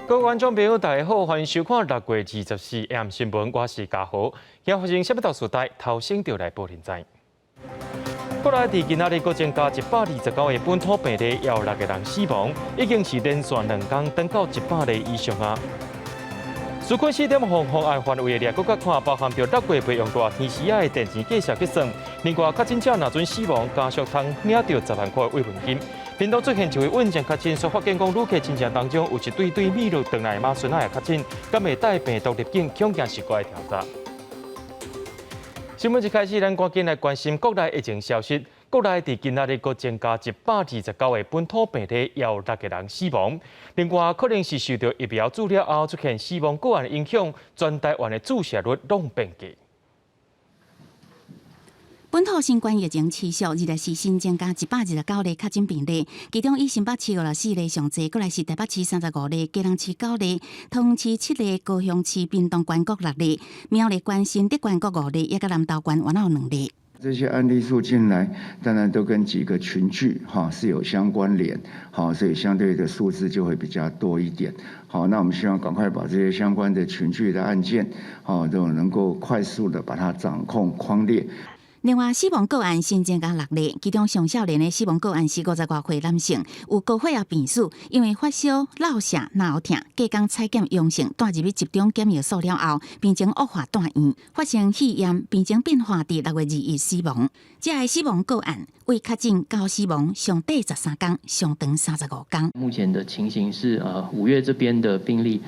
各位觀眾朋友，大家好，歡迎收看6月24 AM 新聞，我是嘉豪。今發生啥物大事代，頭先就來報您知。國內佇今仔日閣增加129個本土病例，也有六個人死亡，已經是連續兩工增到100例以上啊。紓困4.0方案範圍的閣較看，包含著六月備用大天時仔的電錢價數結算，另外確診者若準死亡，家屬通領著10萬塊慰問金。屏東出現一位穩健確診，煞發現講旅客親情當中有一對對秘魯轉來的媽孫仔也確診，敢會帶病毒入境，恐驚是閣愛調查。新聞一開始，咱趕緊來關心國內疫情消息。國內佇今仔日閣增加129個本土病例，也有六個人死亡。另外，可能是受著疫苗注了後出現死亡個案的影響，全台灣的注射率攏變低。本土新冠疫情持續，24新增加129例確診病例，其中以新北市54例上濟，閣來是台北市35例，基隆市九例，桃園市七例，高雄市屏東縣各六例，苗栗縣新竹縣各五例，抑佮南投縣原有兩例。這些案例數進來，當然都跟幾個群聚哈是有相關聯，好，所以相對的數字就會比較多一點。好，那我們希望趕快把這些相關的群聚的案件，好，都能夠快速的把它掌控匡列。另外，死亡個案新增加六例，其中上少年的死亡個案是50外歲男性，有高血壓病史，因為發燒、落瀉、腦痛，隔工採檢陽性，帶入去集中檢疫所了後，病情惡化住院，發生肺炎，病情變化，佇6月21死亡。這个死亡個案為確診到死亡上短13工，上長35工。目前的情形是，5月這邊的病例，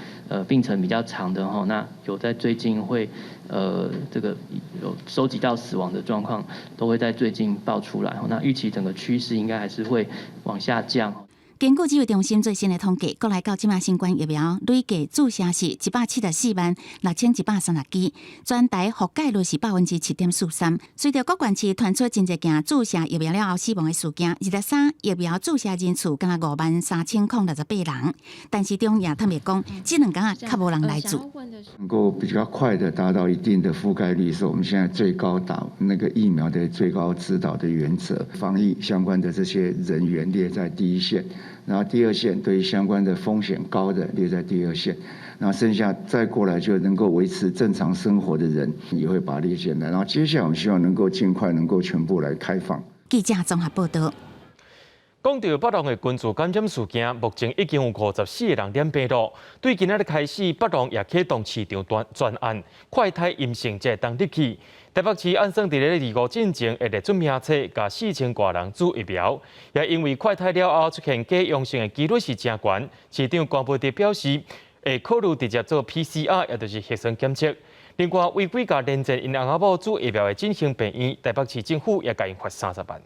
病程比較長的吼，那有在最近會，這個有收集到死亡的狀況，都會在最近報出來。那預期整個趨勢應該還是會往下降。根據指揮中心最新的統計，國內到這馬新冠疫苗累計注射是1,746,130支，全台覆蓋率是7.43%。隨著各縣市傳出真濟件注射疫苗了後死亡的事件，23疫苗注射人次敢若53,068人，但是中也坦白講，這兩工啊較無人來注。能夠比較快的達到一定的覆蓋率，是我們現在最高打那個疫苗的最高指導的原則。防疫相關的這些人員列在第一線。然後第二線對於相關的風險高的列在第二線，然後剩下再過來就能夠維持正常生活的人也會把它列進來。然後接下來我們希望能夠盡快能夠全部來開放。記者綜合報道。講著北龍的群聚感染事件，目前已經有54個人染病囉。對今仔日開始，北龍也啟動市場專專案，快篩陰性才會當入去。台北市按算佇咧二五進前會列出名冊，共4000外人注疫苗。也因為快篩了後出現假陽性的幾率是誠懸，市長關文哲表示，會考慮直接做 PCR，也就是核酸檢測。另外，違規共連戰𪜶翁仔某注疫苗的振興病院，台北市政府也共𪜶罰30萬。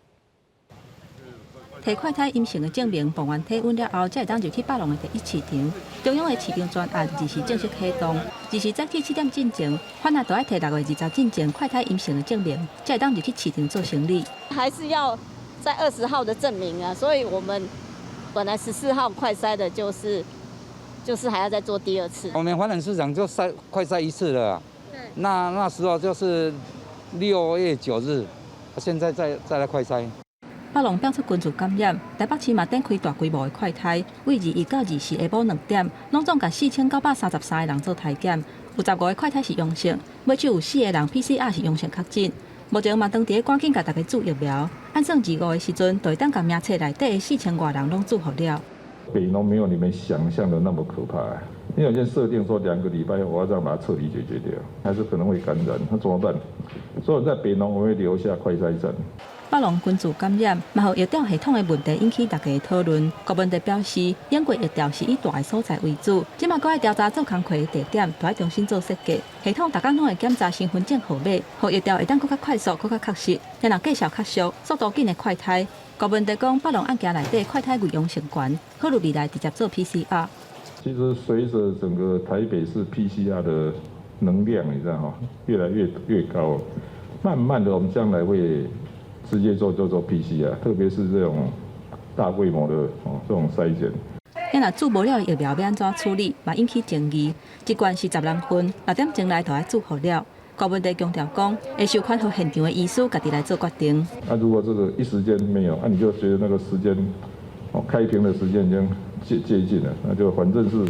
提快篩陰性的證明，磅完體溫了後，才會當入去北龍的第一市場。中央的市場專案二時正式啟動，二時早起7點進前，販仔都愛提6月20進前快篩陰性的證明，才會當入去市場做生理。還是要在20號的證明啊，所以我們本來14號快篩的，就是還要再做第二次。我們華南市場就篩快篩一次了，那時候就是6月9日，現在再來快篩。北龍爆出群聚感染，台北市嘛展開大規模的快篩，為21到24下晡2點，攏總共4933個人做篩檢，有15個快篩是陽性，尾手有四個人 PCR 是陽性確診。目前嘛當佇咧趕緊共大家注疫苗，按算25的時陣，就會當共名冊內底的4000外人攏注予了。北農沒有你們想象的那麼可怕，因為有些設定說2個禮拜我要這樣把它徹底解決掉，還是可能會感染，那怎麼辦？所以在北農我會留下快篩站。北龍群聚感染，嘛予疫調系統的問題引起大家的討論。郭文哲表示，英國疫調是以大的所在為主，這馬閣愛調查做工課的地點，都愛重新做設計。系統逐工攏會檢查身份證號碼，予疫調會當閣較快速、閣較確實。若價數較俗，速度緊的快篩。郭文哲講，北龍案件內底快篩偽陽性懸，考慮未來直接做 PCR。其實隨着整個台北市 PCR 的能量，你知道哈，越來越高，慢慢的我們將來會直接做 PCR，特別是這種大規模的哦這種篩檢。若注無了的疫苗欲按怎處理，嘛引起爭議。一罐是10人份，6點鐘內就愛注予了。郭文哲強調講，會授權予現場的醫師家己來做決定。那如果這個一時間沒有，那你就覺得那個時間，哦開瓶的時間已經接近了，那就反正是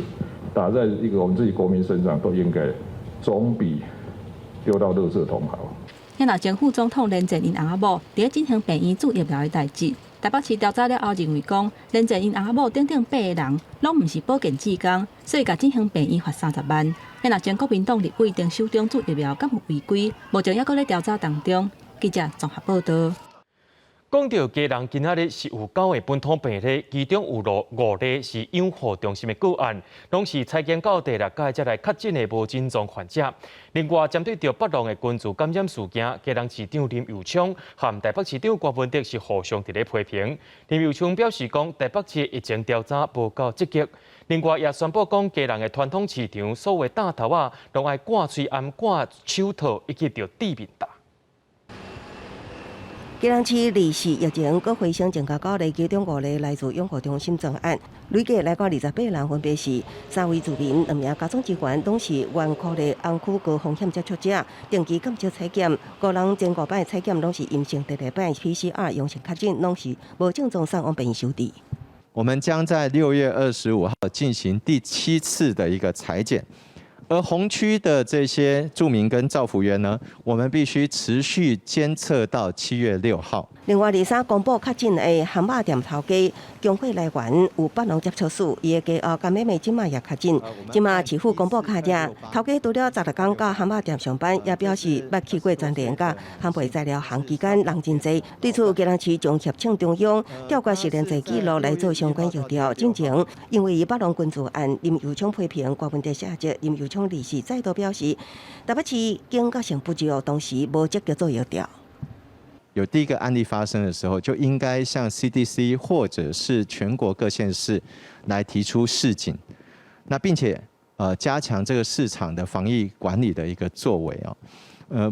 打在一個我們自己國民身上都應該，總比丟到垃圾桶好。那前副總統連戰𪜶翁仔某佇咧進行病院注疫苗的代誌。台北市調查了後認為講，連戰𪜶翁仔某等等八個人攏毋是保健志工，所以共振興病院罰30萬。那前國民黨立委丁守中注疫苗敢有違規，目前猶閣咧調查當中。記者綜合報道。講到基隆今仔日是有九個本土病例，其中有五例是養護中心的個案，攏是採檢到第六改才來確診的無症狀患者。另外，針對著北龍的群聚感染事件，基隆市長林右昌和台北市長柯文哲是互相佇咧批評。林右昌表示講，台北市的疫情調查無夠積極。另外，也宣布講，基隆的傳統市場所有擔頭仔攏愛掛喙罨、掛手套以及著戴面罩。基隆市二四疫情閣回升增加九例，其中五例來自養護中心專案，累計來到28人，分別是三位住民、兩名家總職員，攏是原科的紅區高風險接觸者，定期監測採檢，五人前五擺採檢攏是陰性，第六擺 PCR 陽性確診，攏是無症狀送往病院收治。我們將在6月25號進行第七次的一個採檢。而紅區的這些住民跟照服員呢，我們必須持續監測到7月6號。另外，23公布確診的漢肉店頭家，供貨來源有北農接觸史，伊的家後佮妹妹這馬也確診。這馬市府公布確診，頭家除了16天到漢肉店上班，也表示捌去過全聯佮烘焙材料行期間人真濟。對此，基隆市將協請中央調閱實聯制記錄來做相關疫調。進前，因為北農群聚案，林右昌批評柯文哲下節，林右昌24再度表示，台北市警覺性不足，當時無積極做疫調。有第一個案例發生的時候，就應該向 CDC 或者是全國各縣市來提出示警，那並且加強這個市場的防疫管理的一個作為哦。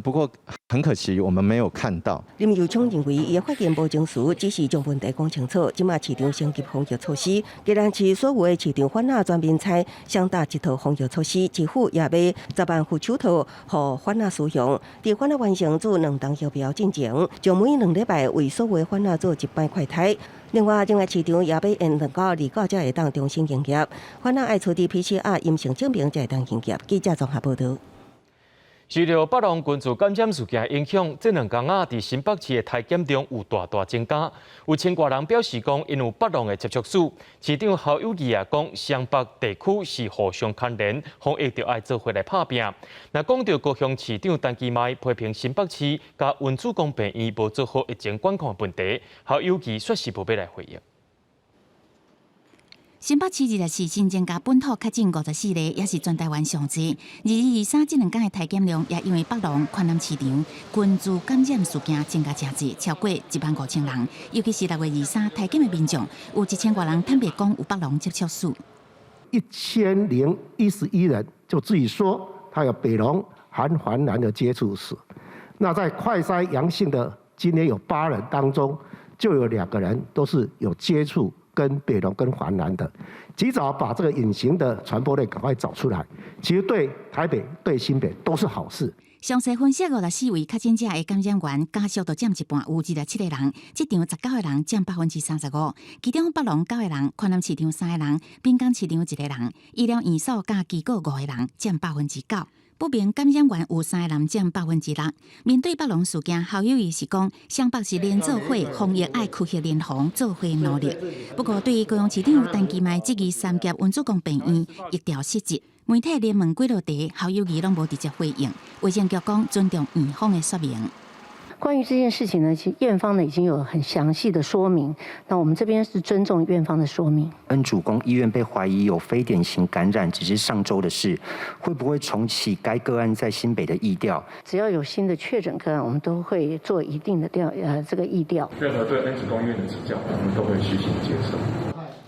不過很可惜，我們沒有看到。林右昌認為，伊的發言無情緒，只是將問題講清楚。這馬市場升級防疫措施，基隆市所有的市場販仔全面採雙打一套防疫措施，市府也買10萬副手套予販仔使用。佇販仔完成注兩針疫苗進前，將每兩禮拜為所有販仔做一擺快篩。另外，另外市場也欲延長到29才會當重新營業，販仔愛出示 PCR 陰性證明才會當營業。記者綜合報道。受著北龍群聚感染事件影響，這兩工仔佇新北市的篩檢量有大大增加。有千外人表示講，𪜶有北龍的接觸史。市長侯友宜也講，雙北地區是互相牽連，防疫著愛做伙來拍拚。若講著高雄市長陳其邁批評新北市佮恩主公病院無做好疫情管控的問題，侯友宜煞是無欲來回應。新北市24新增加本土確診54例，也是全台灣上濟。22、23這兩工的篩檢量也因為北龍、寬南市場群聚感染事件增加誠濟，超過1萬5千人。尤其是6月23篩檢的民眾，有1000外人坦白講有北龍接觸史。1011人就自己說他有北龍和環南的接觸史。那在快篩陽性的今天有八人當中，就有兩個人都是有接觸跟北龍跟環南的，及早把這個隱形的傳播鏈趕快找出來，其實對台北、對新北都是好事。詳細分析54位確診者的感染源，家屬就佔一半，有27個人；這場19個人佔35%，其中北龍九個人，寬南市場三個人，濱江市場一個人，醫療院所佮機構五個人，佔9%。不明感染源有三個人佔6%。面對北龍事件，侯友宜是講，雙北是連做伙，防疫愛區域聯防，做伙努力。不過，對於高雄市長陳其邁質疑三峽恩主公病院疫調失職，媒體連問幾落題，侯友宜攏無直接回應。衛生局講尊重院方的說明。關於這件事情呢，其實院方呢已經有很詳細的說明。那我們這邊是尊重院方的說明。恩主公醫院被懷疑有非典型感染，只是上週的事，會不會重啟該個案在新北的疫調？只要有新的確診個案，我們都會做一定的這個疫調。任何對恩主公醫院的指教，我們都會虛心接受。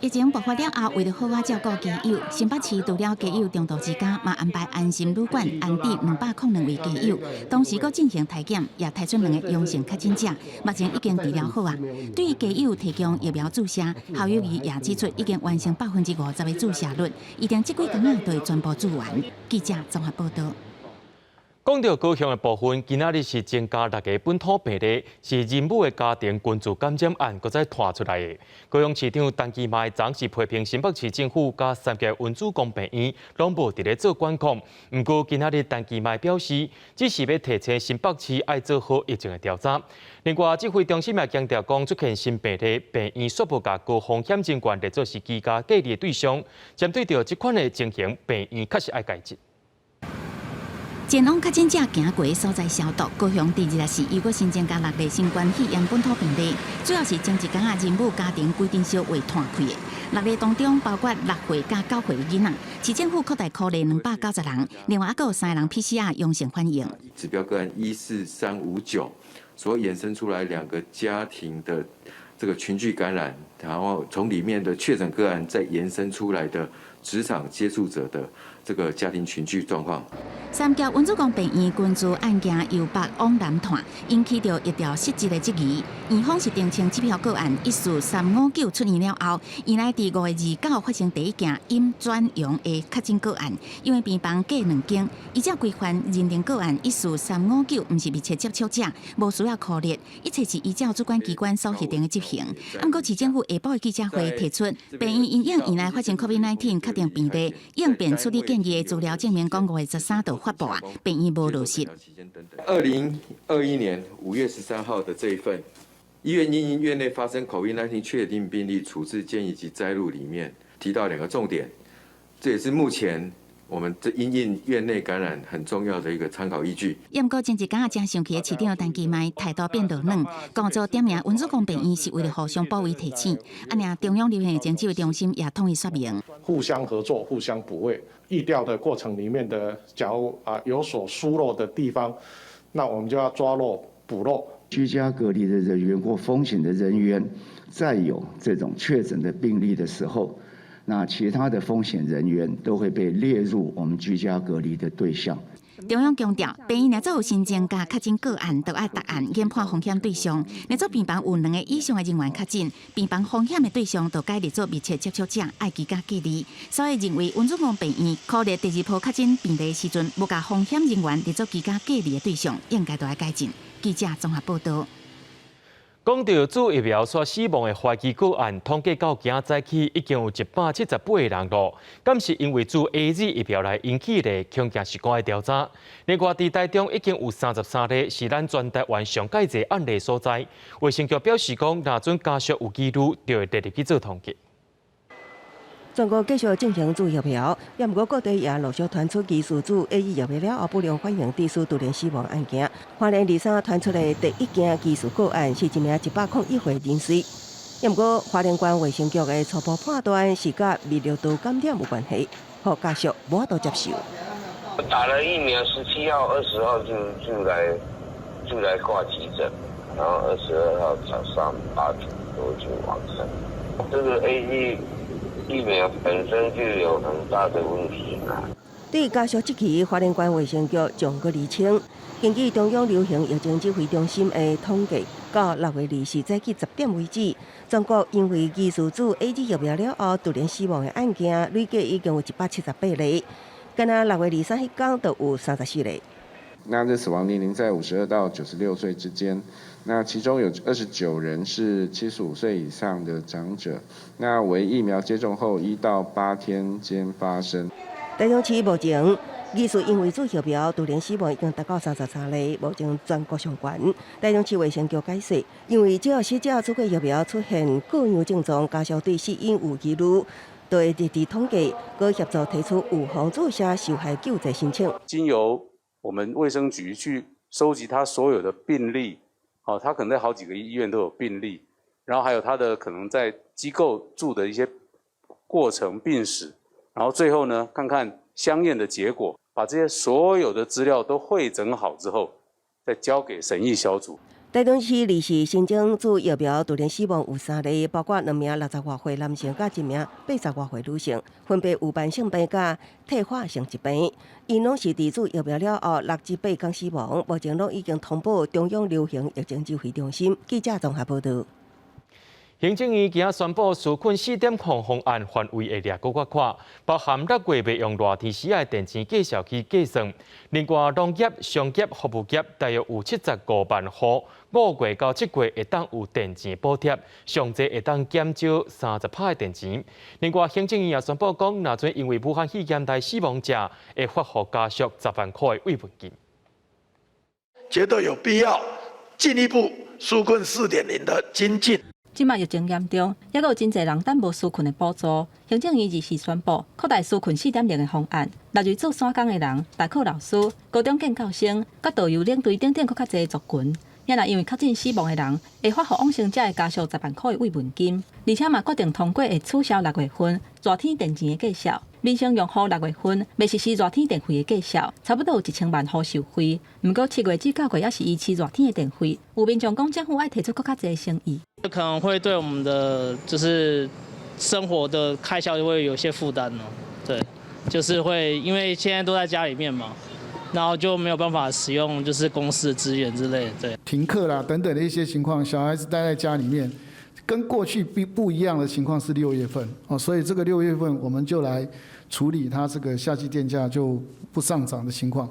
疫情爆發了後，為著好好照顧家友，新北市除了家友長照之家，嘛安排安心旅館安置202位家友，同時閣進行篩檢，也篩出兩個陽性確診者，目前已經治療好啊。對於家友提供疫苗注射，侯友宜也指出已經完成50%的注射率，預定這幾工仔就會全部注完。記者綜合報道。講到高雄的部分，今仔日是增加六个本土病例，是仁武的家庭群聚感染案，閣再傳出來的。高雄市長陳其邁昨是批評新北市政府佮三峽溫主公病院攏無佇咧做管控。毋過今仔日陳其邁表示，只是欲提醒新北市愛做好疫情的調查。另外，指揮中心也強調講，出現新病例，病院煞無共高風險人員列做是居家隔離的對象。針對著這款的情形，病院確實愛改進。前往確診者行過的所在消毒。高雄佇24又閣新增加六例新冠肺炎本土病例，主要是前一工仔仁武家庭規陣燒話傳開的。六例當中包括6歲佮9歲的囡仔。市政府擴大隔離290人，另外猶閣有三个人 PCR 陽性反應。指標個案14359所衍生出來兩個家庭的這個群聚感染，然後從裡面的確診個案再延伸出來的職場接觸者的這個家庭群聚狀況。三峽溫主公病院群聚案件由北往南傳，引起著疫調失職的質疑。院方是澄清這票個案14359出院了後，院內佇5月29發生第一件陰轉陽的確診個案，因為病房隔兩間，依照規範認定個案14359毋是密切接觸者，無需要隔離，一切是依照主管機關所核定的執行。毋過市政府下晡的記者會提出，病院因應院內發生 COVID-19 確定病例，應變處理建議的資料證明講5月13就發布啊，病院無落實。2021年5月13號的這一份醫院因應院內發生 COVID-19 確定病例處置建議及摘錄裡面提到兩個重點，這也是目前我們這因應院內感染很重要的一個參考依據。毋過前一工仔誠生氣的市長陳其邁態度變落軟，講做點名溫主公病院是為了互相補位提醒。啊，爾中央流行疫情指揮中心也統一說明，互相合作，互相補位。疫調的過程裡面的，假如啊有所疏漏的地方，那我們就要抓漏補漏。居家隔離的人員或風險的人員，再有這種確診的病例的時候，那其他的風險人員都會被列入我們居家隔離的對象。中央強調，病院若做有新增加確診個案，就愛逐案研判風險對象。若做病房有兩個以上的人員確診，病房風險的對象就改列做密切接觸者，愛居家隔離。所以認為溫主公病院考慮第二波確診病例時陣，無共風險人員列做居家隔離的對象，應該都愛改進。記者綜合報道。講到注疫苗煞死亡的懷疑個案，統計到今早起已經有178人咯。敢是因為注 AZ 疫苗來引起的，恐驚是閣愛調查。另外，佇台中已經有33例是咱全台灣上蓋濟案例所在。衛生局表示講，若準家屬有疑慮，就會列入去做統計。全國繼續進行注疫苗，也毋過各地也陸續傳出疑似注 AZ 疫苗了後不良反應致死突然死亡案件。花蓮23傳出的第一件疑似個案是一名101歲人士，也毋過花蓮縣衛生局的初步判斷是佮泌尿道感染有關係，予家屬無法度接受。打了疫苗，17號、20號就來掛急診，然後22號早上8點多就往生。這個 AZ 疫苗本身就有很大的問題啦。對家屬質疑，花蓮縣衛生局將閣釐清。根據中央流行疫情指揮中心的統計，到6月24早起10點為止，全國因為疑似注 AZ 疫苗了後突然死亡的案件，累計已經有178例。敢若6月23彼工就有34例。那這死亡年齡在52到96歲之間，那其中有29人是75歲以上的長者，那為疫苗接種後1到8天間發生。台中市目前疑似因為注疫苗突然死亡已經達到33例，目前全國上懸。台中市衛生局解釋，因為只要死者注過疫苗出現各樣症狀，家屬對死因有疑慮，就會列入統計，閣協助提出預防注射受害救濟申請。經由我們衛生局去收集他所有的病歷，哦，他可能在好幾個醫院都有病歷，然後還有他的可能在機構住的一些過程病史，然後最後呢，看看相驗的結果，把這些所有的資料都彙整好之後，再交給審議小組。台中市24新增注疫苗突然死亡有三例，包括兩名60外歲男性，佮一名80外歲女性，分別有慢性病佮退化性疾病。𪜶攏是佇注疫苗了後6至8工死亡，目前攏已經通報中央流行疫情指揮中心。記者綜合報道。行政院今仔宣布紓困4.0方案範圍會掠閣較闊，包含六月袂用熱天時的電錢計數機計算。另外，農業、商業、服務業大約有75萬戶，5月到7月會當有電錢補貼，上濟會當減少30%的電錢。另外，行政院也宣布講，若準因為武漢肺炎來死亡者，會發予家屬10萬塊的慰問金。覺得有必要進一步紓困4.0的精進。這擺疫情嚴重，猶閣有真濟人等無紓困的補助。行政院24宣布擴大紓困4.0的方案，納入做散工的人、代課老師、高中建教生、佮導遊領隊等等閣較濟族群。也若因為確診死亡的人，會發予往生者的家屬10萬塊的慰問金，而且嘛決定通過會取消六月份熱天電錢的計數。民生用戶六月份袂實施熱天電費的計數，差不多有1000萬戶受惠。毋過7月至9月猶是維持熱天的電費。有民眾講政府愛提出閣較濟誠意。可能會對我們的就是生活的開銷就會有些負擔咯。對，就是會因為現在都在家裡面嘛，然後就沒有辦法使用就是公司的資源之類的。對，停課啦等等的一些情況，小孩子待在家裡面，跟過去不一樣的情況是六月份哦，所以這個六月份我們就來處理它這個夏季電價就不上漲的情況。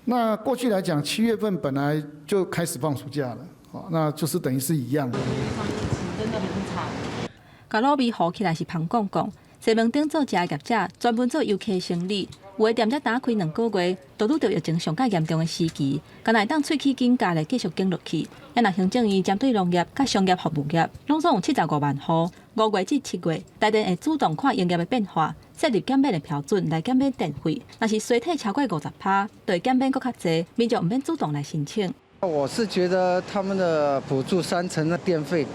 那過去來講，7月份本來就開始放暑假了，哦，那就是等於是一樣的。真的很慘。共滷味糊起來是芳講講，西門町做食的業者專門做遊客生理，有的店才打開2個月，都拄著疫情上較嚴重的時期，敢若會當喙齒緊咬來繼續經落去。也若行政院針對農業佮商業服務業，攏總有75萬戶，5月至7月，台電會主動看營業的變化，設立減免的標準來減免電費。若是衰退超過50%，就會減免閣較濟，民眾毋免主動來申請。我是覺得他們的補助3成的電費，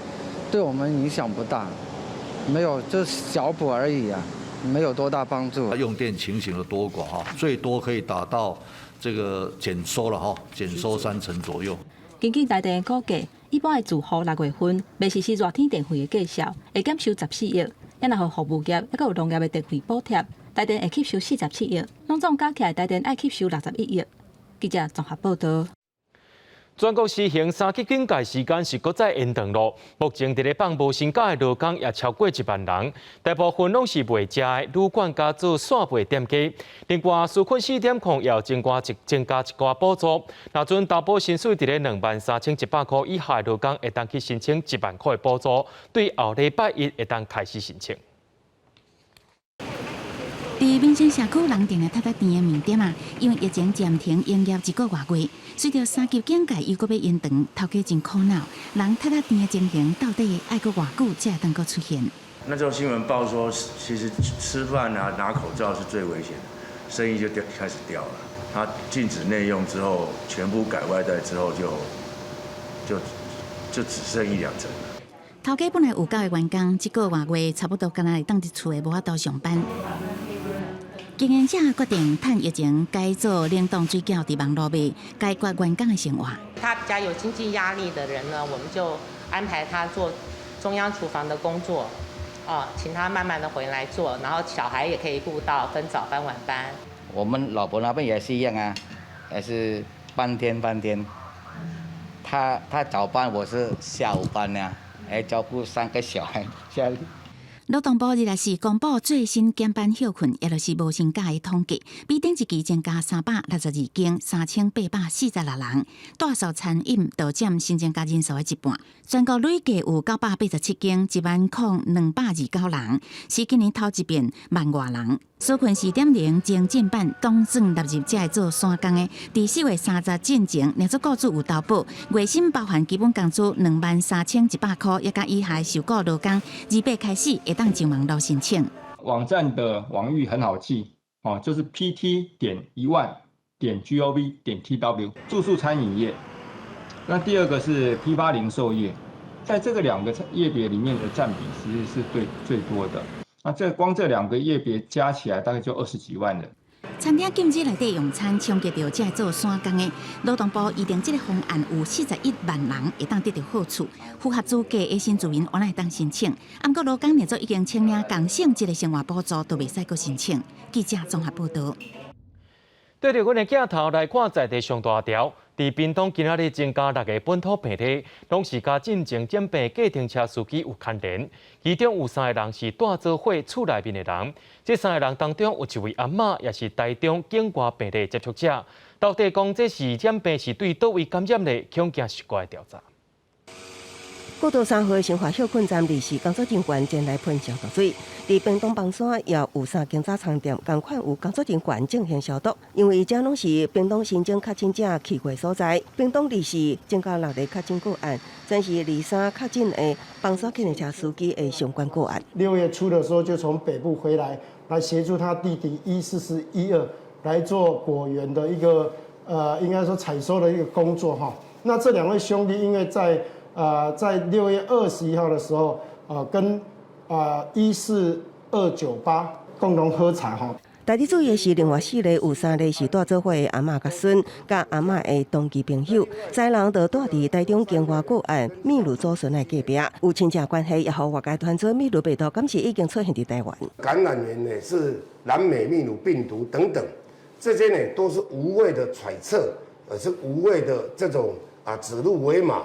對我們影響不大，沒有，就小補而已啊，沒有多大幫助。用電情形的多寡哈，最多可以達到這個減收了哈，減收3成左右。根據台電的估計，一般的住戶6月份袂實施熱天電費的計數，會減收14億。也若予服務業，猶閣有農業的電費補貼，台電會吸收47億，攏總加起來，台電愛吸收61億。記者綜合報道。全國實行三級警戒時間是閣再延長咯。目前佇咧放無薪假的勞工也超過1萬人，大部分攏是賣食的旅館佮做散賣店家。另外，紓困4.0也有增加一寡補助。若準投保薪水佇咧23,100塊以下的勞工，會當去申請1萬塊的補助，對後禮拜一會當開始申請。佇民生社區人店的塔塔甜的麵店啊，因為疫情暫停營業一個外月，隨著三級警戒又閣欲延長，頭家真苦惱。人塔塔甜的情形到底愛閣偌久才會當閣出現？那時候新聞報說，其實吃飯啊拿口罩是最危險的，生意就掉開始掉了。他禁止內用之後，全部改外帶之後就，就就只剩一兩成。頭家本來有九個員工，這個外月差不多敢若會當佇厝的無法度上班。經營者決定趁疫情改做冷凍水餃佇網路賣，解決員工的生活。他比較有經濟壓力的人呢，我們就安排他做中央廚房的工作，哦，請他慢慢的回來做，然後小孩也可以顧到，分早班晚班。我們老婆那邊也是一樣啊，也是半天半天。他早班，我是下午班呢，還照顧三個小孩。家裡。勞動部24公布最新減班歇睏，也就是無薪假的統計，比頂一期增加362間，3846人。大數餐飲就佔新增加人數的一半。全國累計有987間，10,229人，是今年頭一遍萬外人。紓困4.0精進版當算納入這个做散工的，佇4月30進前，若做雇主有投保，月薪包含基本工資23,100塊，抑佮以下受雇勞工，28開始會當上網路申請。網站的網域很好記，哦，就是 pt.1萬.gov.tw。住宿餐飲業，那第二個是批發零售業，在這個兩個業別裡面的佔比其實是最最多的。那這光這兩個業別加起來大概就20幾萬人。餐廳禁止內底用餐，衝擊著這做散工的。勞動部擬定這个方案，有41萬人會當得著好處，符合資格的新住民會當申請。毋過勞工若做已經請領共性質的生活補助，就袂使閣申請。記者綜合報道。對著阮的鏡頭來看，在地上大條，佇屏東今仔日增加六个本土病例，攏是佮進前染病計程車司機有牽連。其中有三个人是蹛做伙厝內面的人，這三个人當中有一位阿嬤，也是台中境外病例接觸者。到底講這是染病是對佗位感染的，恐驚是閣愛調查。國道三號新華小困站臨時工作人員前來噴消毒水，佇屏東枋山也有三間早餐店，仝款有工作人員進行消毒，因為這攏是屏東新增確診者去過所在。屏東二四增加六個確診個案，全是23確診的枋山計程車司機的相關個案。 6月初的時候就從北部回來，來協助他弟弟14412來做果園的一個應該說採收的一個工作哈。那這兩位兄弟因為在6月21號的時候，跟14298共同喝茶哈。特別注意的是，另外四个有三个是蹛做伙的阿嬤佮孫，佮阿嬤的同期朋友，三人都蹛佇台中境外個案秘魯祖孫的隔壁，有親戚關係，也予外界傳出秘魯病毒，敢是已經出現佇台灣。感染源呢是南美秘魯病毒等等，這些呢都是無謂的揣測，而是無謂的這種啊指鹿為馬。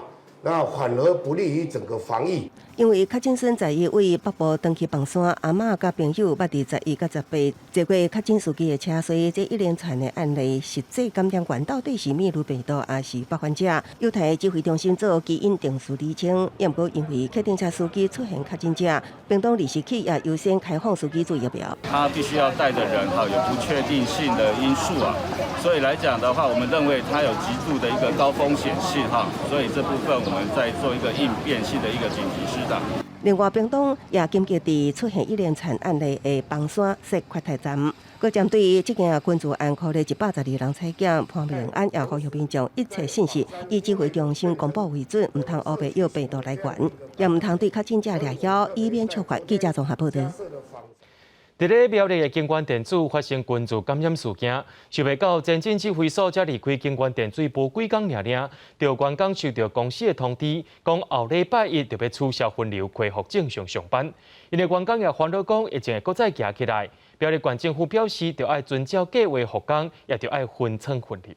那反而不利於整個防疫。因為確診孫在伊位北部轉去枋山，阿嬤佮朋友捌佇11佮18坐過確診司機的車，所以這一連串的案例實際感染源到底是秘魯病毒，抑是發患者？有待指揮中心做基因定序釐清。也毋過因為客運車司機出現確診者，屏東20起也優先開放司機注疫苗。他必須要帶的人哈有不確定性的因素啊，所以來講的話，我們認為他有極度的一個高風險性哈，所以這部分我們在做一個應變性的一個緊急施打。另外，屏東也緊急佇出現一連串案例的枋山設缺台站，閣針對這件群聚案，予112人採檢，潘孟安也呼籲民眾一切信息以指揮中心公布為準，毋通烏白臆病毒來源，也毋通對確診者掠枵，以免觸發。記者綜合報導。佇咧苗栗的京元電子發生群聚感染事件，想袂到前進指揮所才離開京元電子無幾工爾爾，就員工收到公司的通知，講後禮拜一就欲取消分流，恢復正常上班。𪜶的員工也煩惱講，疫情會閣再行起來。苗栗縣政府表示，著愛遵照計畫復工，也著愛分倉分流。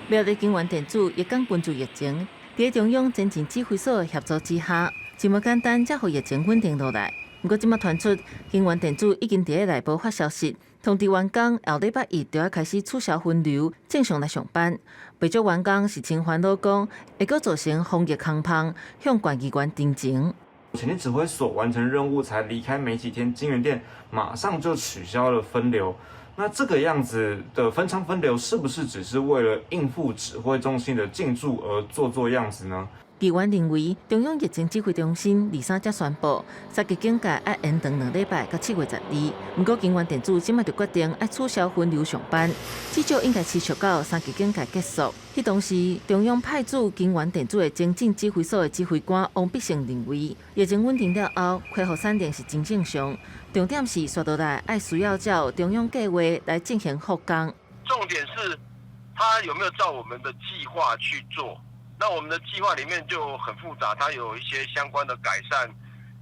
苗栗京元電子一講群聚疫情，佇中央前進指揮所的協助之下，這麼簡單才予疫情穩定落來。毋過，這馬傳出京元電子已經佇咧內部發消息，通知員工後禮拜一就欲開始取消分流，正常來上班。袂少員工是真煩惱，講會閣造成防疫空縫，向縣議員陳情。前線指揮所完成任務才離開沒幾天，京元電馬上就取消了分流。那這個樣子的分倉分流，是不是只是為了應付指揮中心的進駐而做做樣子呢？議員認為，中央疫情指揮中心23才宣布，三級警戒愛延長2禮拜到7月12。毋過，京元電子這馬就決定愛取消分流上班，至少應該持續到三級警戒結束。彼當時，中央派駐京元電子的前進指揮所的指揮官王必勝認為，疫情穩定了後，恢復產能是真正常。重點是，紲落來愛需要照中央計劃來進行復工。重點是，他有沒有照我們的計劃去做？那我們的計劃裡面就很複雜，它有一些相關的改善，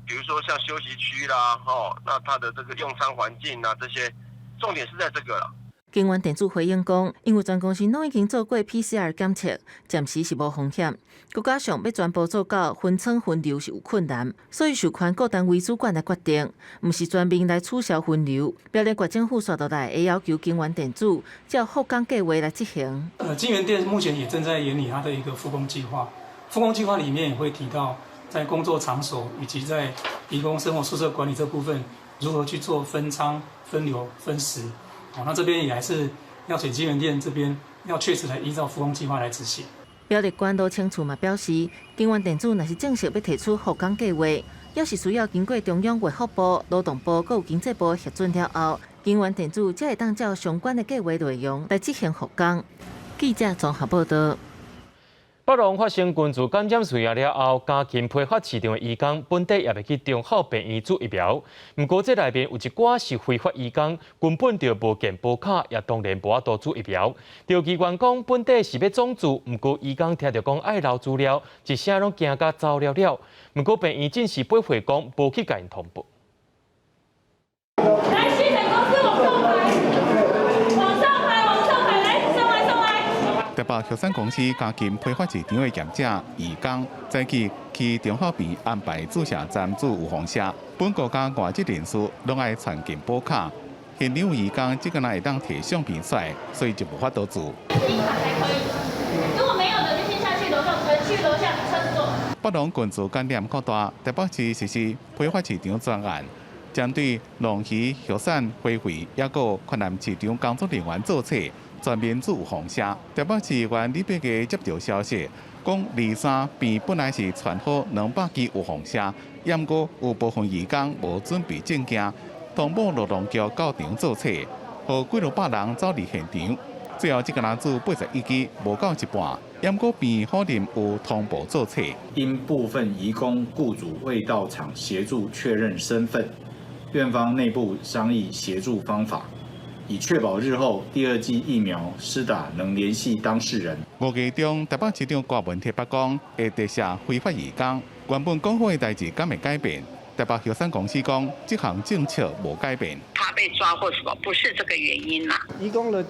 比如說像休息區啦，吼，那它的這個用餐環境啊，這些，重點是在這個啦。京元電子回應講，因為全公司攏已經做過 PCR 檢測，暫時是無風險。閣加上欲全部做到分倉分流是有困難，所以授權各單位主管來決定，毋是全面來取消分流。苗栗縣政府紲落來會要求京元電子照復工計劃來執行。京元電目前也正在研擬它的一個復工計劃，復工計劃裡面也會提到，在工作場所以及在提供生活宿舍管理這部分，如何去做分倉、分流、分時。好，那這邊也還是要請京元電這邊要確實來依照復工計劃來執行。苗栗縣羅清處嘛表示，京元電子若是正式欲提出復工計劃，也是需要經過中央衛福部、勞動部閣有經濟部核准了後，京元電子才會當照相關的計劃內容來執行復工。記者綜合報導。北農發生群聚感染事件了後，家禽批發市場的移工本底也欲去中孝病院注疫苗。毋過這內面有一寡是非法移工，根本就無健保卡，也當然無法度注疫苗。調機關講本底是欲總注，毋過移工聽著講愛留資料，一聲攏驚甲走了了。毋過病院只是回覆講無去共𪜶通報。來，新北公司往上排，往上排，往上排，來，送來，送來。北玉山公司加緊批發市場的業者移工，早起去中孝邊安排注射站做預防射。本國家外籍人士攏愛傳健保卡，現場移工這個若會當提相片出來，所以就無法度做。如果沒有的，就先下去樓上，去樓下車子坐。北農群組感染擴大，台北市實施批發市場專案，針對龍魚、玉山、花卉，抑閣崑南市場工作人員做冊，全面做預防射。台北市議員李北基接到消息，講二三病本來是傳好200劑預防射，毋過有部分移工無準備證件，通報勞動局到場做冊，予幾落百人走佇現場。最後這個人注81劑，無夠一半。毋過病院否認有通報做冊。因部分移工雇主未到場協助確認身份，院方內部商議協助方法，以確保日後第二劑疫苗施打能聯繫當事人。5月中，台北市長郭文鐵北講，會特赦非法移工。原本講好的代誌敢會改變？台北玉山公司講，這項政策無改變。他被抓或什麼，不是這個原因啦。移工的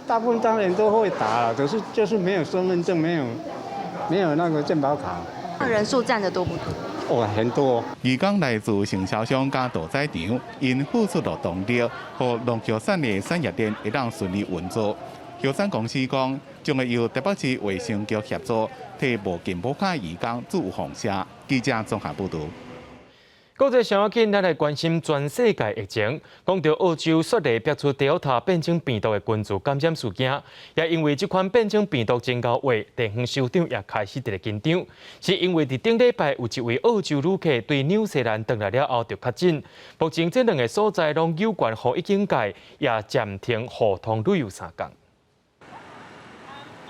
大部分當然都會打，可是就是沒有身份證，沒有那個健保卡。那人數佔得多不多？哦，很多。移工來自承銷商佮屠宰場，𪜶付出勞動力，予農玉山的產業鏈會當順利運作。玉山公司講，將會由台北市衛生局協助，替無健保卡移工做預防射。記者綜合報導。國際上要緊，咱來關心全世界疫情。講到澳洲雪梨爆出 Delta 變種病毒的群組感染事件，也因為這款變種病毒真𠢕話，地方首長也開始佇咧緊張，是因為佇頂禮拜有一位澳洲旅客對紐西蘭轉來了後就確診。目前這兩个所在攏有關防疫警戒，也暫停互通旅遊三工。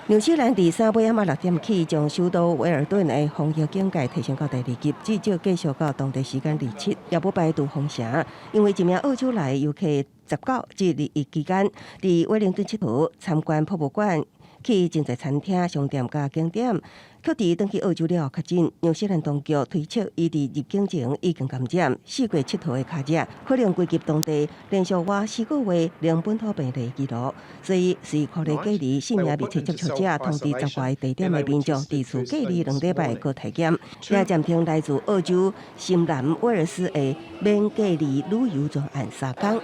紐西蘭佇三尾暗仔6點起，將首都威爾頓的防疫警戒提升到第二級，至少繼續到當地時間27，也無排除封城。因為一名澳洲來的遊客19至21期間，佇威靈頓𨑨迌參觀博物館，去真濟餐廳、商店佮景點，卻佇轉去澳洲了後確診。紐西蘭當局推測，伊佇入境前已經感染，四過𨑨迌的跤跡，可能危及當地連續倚4個月零本土病例紀錄，所以隨擴大隔離四名密切接觸者通知10外個地點的民眾，佇厝隔離2禮拜閣體檢，也暫停來自澳洲新南威爾斯的免隔離旅遊專案三工。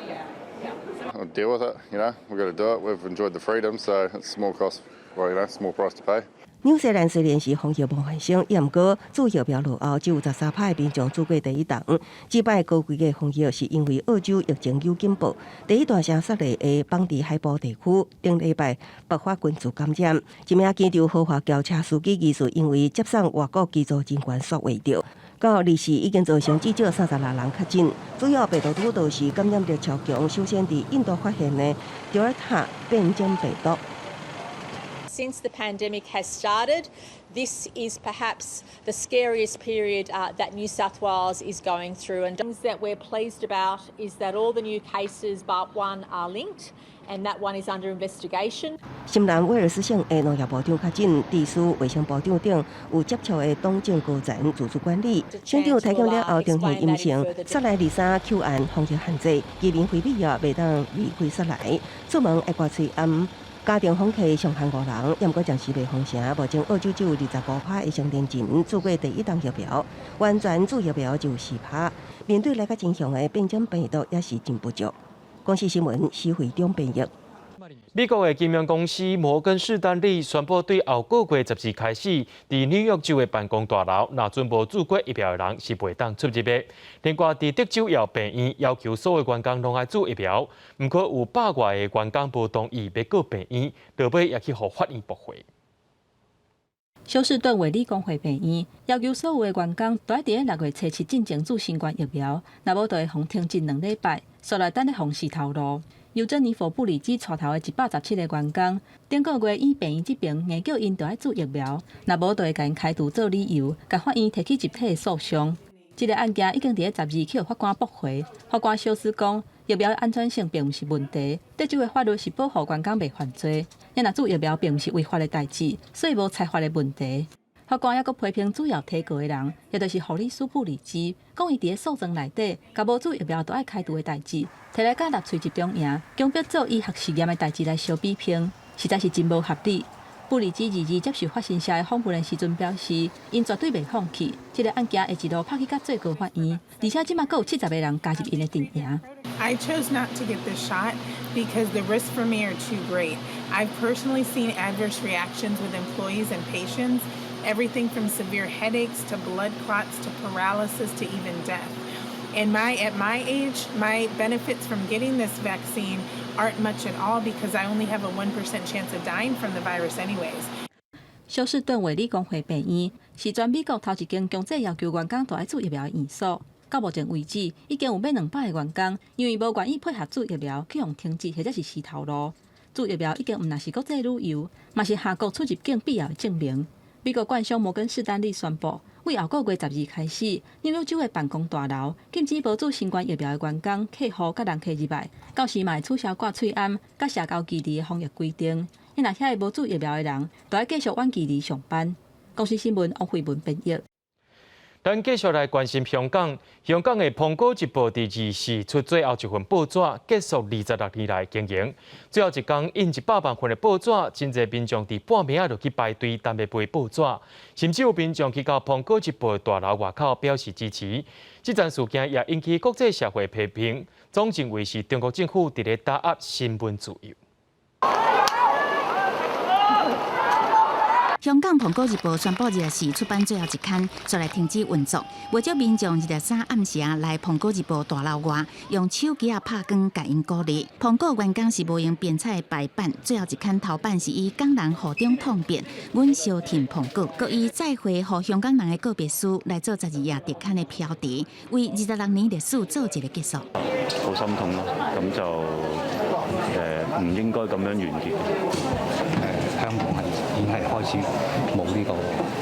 Deal with it, you know. We've got to do it. We've enjoyed the freedom, so it's small cost, well, small price to pay. 紐西蘭雖然是防疫模範生，也毋過注疫苗落後，只有13%的民眾注過第一針。這擺高規格防疫是因為澳洲疫情有警報，第一大城雪梨的邦迪海埔地區頂禮拜爆發群組感染，一名機場豪華轎車司機疑似因為接送外國機組人員煞穢著。到24已經造成至少36人確診，主要病毒株都是感染力超強，首先佇印度發現的德爾塔變種病毒。 Since the pandemic has started, this is perhaps the scariest period that New South Wales is going through. And things that we're pleased about is that all the new cases but one are linked, and that one is under investigation. 新南威爾斯省的農業部長確診，地區衛生部長等有接觸的黨政高層自主管理。省長體檢了後呈現陰性，雪梨23口岸防疫限制，居民非必要袂當離開雪梨，出門愛掛喙罨。家庭訪客上限五人，毋過暫時袂封城。目前澳洲只有25%的成年人注過第一針疫苗，完全注疫苗就4%。面對來甲真兇的變種病毒，也是真不足。公視新聞施惠中編譯。美國的金融公司摩根士丹利宣布，對後個月12開始，佇紐約州的辦公大樓，若陣無注過疫苗的人是袂當出入的。另外，佇德州也有病院要求所有員工攏愛注疫苗，毋過有百外个員工無同意，欲告病院，落尾也去予法院駁回。休斯頓衛理公會病院要求所有的員工都愛佇咧6月初7進前注新冠疫苗，若無就會予停職2禮拜，煞來等咧予死頭路。由珍妮佛布里茲帶頭的117個員工，頂個月以病院這爿硬叫𪜶著愛注疫苗，若無就會共𪜶開除做理由，共法院提起集體的訴訟。這个案件已經佇咧12去予法官駁回。法官小斯講，疫苗的安全性並毋是問題，德州的法律是保護員工袂犯罪，啊若注疫苗並毋是違法的代誌，所以無裁罰的問題。法官猶閣批評主要提告的人，也就是護理師布里茲，講伊佇咧訴狀內底，共無注疫苗就愛開除的代誌，提來佮納粹集中營強迫做醫學實驗的代誌來相比拼，實在是真無合理。布里茲22接受法新社的訪問的時陣表示，𪜶絕對袂放棄，這个案件會一路拍去到最高法院，而且這馬閣有70個人加入𪜶的陣營。 I chose not to get this shot because the risks for me are too great. I've personally seen adverse reactions with employees and patients, everything from severe headaches to blood clots to paralysis to even death. And at my age, my benefits from getting this vaccine aren't much at all because I only have a 1% chance of dying from the virus anyways. 休斯頓衛理公會病院是全美國頭一間強制要求員工都愛注疫苗的院所。到目前為止，已經有欲200个員工因為無願意配合注疫苗，去予停職或者是辭頭路。注疫苗已經毋但是國際旅遊，嘛是跨國出入境必要的證明。美國券商摩根士丹利宣布，對後個月12開始，紐約州的辦公大樓禁止無注新冠疫苗的員工、客戶佮人客入來，到時嘛會取消掛喙罨佮社交距離的防疫規定。若遐个無注疫苗的人，就愛繼續遠距離上班。公視新聞王慧文編譯。咱繼續來關心香港。香港的《蘋果日報》佇24出最後一份報紙，結束26年來經營。最後一工印100萬份的報紙，真濟民眾佇半暝仔就去排隊等欲買報紙，甚至有民眾去到《蘋果日報》大樓外口表示支持。這樁事件也引起國際社會批評，總認為是中國政府佇咧打壓新聞自由。香港《蘋果日報》宣布24出版最後一刊，煞來停止運作。袂少民眾23暗時啊來《蘋果日報》大樓外，用手機仔拍光共𪜶鼓勵。蘋果員工是無閒編採排版，最後一刊頭版是以港人雨中痛別，阮相挺蘋果，閣以再會予香港人的告別書來做12頁特刊的標題，為26年歷史做一個結束。好心痛咯，咁就唔應該咁樣完結。香港係已經係開始冇呢個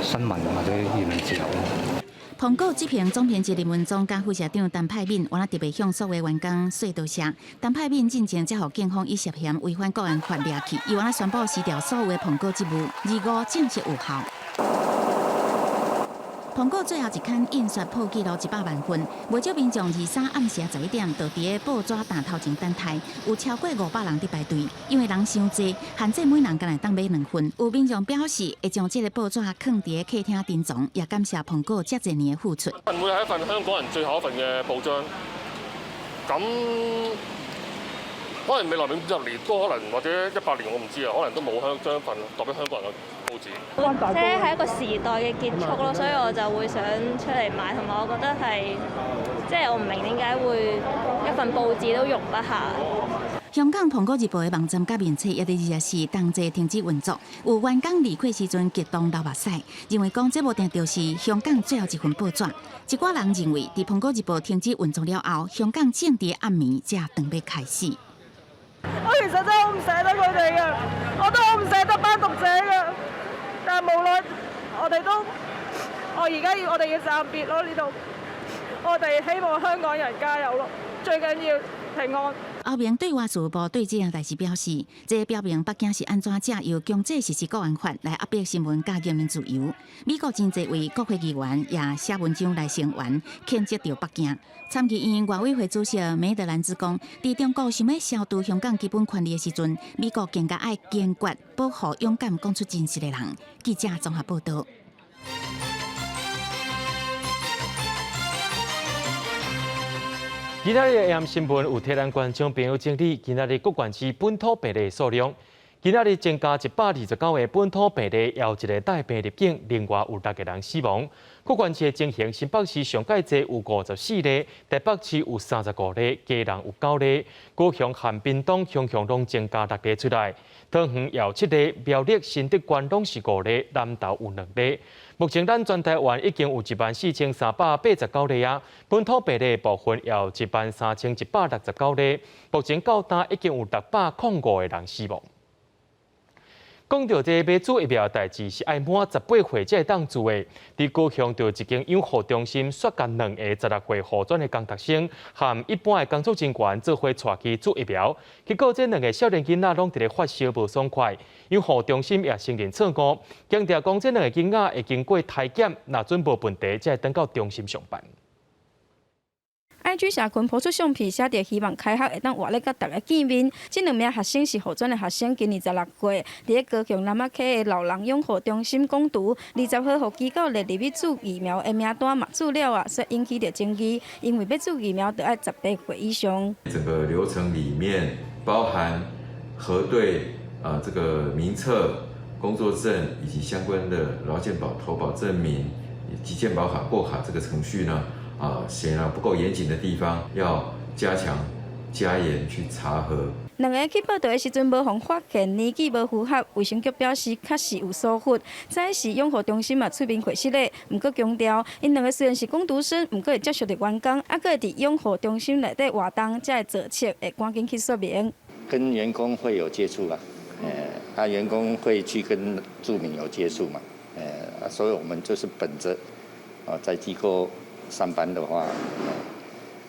新聞或者言論自由咯。蘋果執行總編輯林文忠佮副社長陳派敏，原來特別向所有員工說多謝。陳派敏進前才予警方以涉嫌違反國安法掠去，伊原來宣布辭掉所有的蘋果職務，25正式有效。蘋果最後一刊印刷破紀錄100萬份，袂少民眾23暗時11點，就佇个報紙檔頭前等待，有超過500人佇排隊，因為人傷濟，限制每人干焦會當買兩份。有民眾表示會將這个報紙囥佇个客廳珍藏，也感謝蘋果遮濟年的付出。會係一份香港人最後一份嘅報章，咁可能未來50年都可能或者100年我唔知啊，可能都冇香將份代表香港人嘅報紙。即係一個時代嘅結束咯，所以我就會想出嚟買，同埋我覺得係即係我唔明點解會一份報紙都容不下。香港《蘋果日報》的網站佮面冊也佇24同齊停止運作，有員工離開時陣激動流目屎，認為講這無定就是香港最後一份報紙。一寡人認為，佇《蘋果日報》停止運作了後，香港政治暗暝才準備開始。我其實真係好唔捨得佢哋嘅，我都好唔捨得班讀者嘅，但係無奈我哋都，我而家要我哋要暫別咯呢度，我哋希望香港人加油咯，最緊要平安。歐盟對外事務部對這件代誌表示，這表明北京是按怎藉由強制實施國安法來壓迫新聞佮言論自由。美國真濟位國會議員也寫文章來聲援，譴責著北京。參議院外委會主席梅德蘭茲講，佇中國想欲消除香港基本權利的時陣，美國更加愛堅決保護勇敢講出真實的人。記者綜合報道。今仔日的新聞有替咱觀眾朋友整理今仔日各縣市本土病例數量。今仔日增加129個本土病例，也有一个帶病入境，另外有6個人死亡。各縣市的情形，新北市上蓋濟有54例，台北市有35例，基隆有9例，高雄和屏東雄雄攏增加6例出來，桃園也有7例，苗栗、新竹縣攏是5例，南投有2例。目前咱全台灣已經有14389例啊，本土病例部分也有13169例。目前到今已經有605個人死亡。講到這買注疫苗的代誌，是愛滿18歲才會當注的。佇高雄就一間養護中心，煞共兩個16歲護專的工讀生，和一般的工作人員做伙帶去注疫苗。結果這兩個少年囡仔攏佇咧發燒無爽快，養護中心也承認錯誤，強調講這兩個囡仔會經過體檢，若準無問題，才會轉到中心上班。IG 社群 po 出相片，寫著希望開學會當活咧佮逐家見面。這兩名學生是予轉的學生，今年16歲，佇咧高雄南仔溪的老人養護中心攻讀。20號予機構列入去注疫苗的名單嘛注了啊，所以引起著爭議。因為欲注疫苗，著愛18歲以上。整個流程裡面包含核對啊，這個名冊、工作證以及相關的勞健保投保證明以及健保卡過卡這個程序呢，啊，顯然不夠嚴謹的地方，要加強加嚴去查核。兩个去報到的時陣無予發現年紀無符合，衛生局表示確實有疏忽。早時養護中心嘛出面解釋咧，毋過強調，𪜶兩个雖然是工讀生，毋過會接觸著員工，猶閣會佇養護中心內底活動，才會做測，會趕緊去說明。跟員工會有接觸啦，啊，員工會去跟住民有接觸嘛，所以我們就是本着啊，在機構上班的話，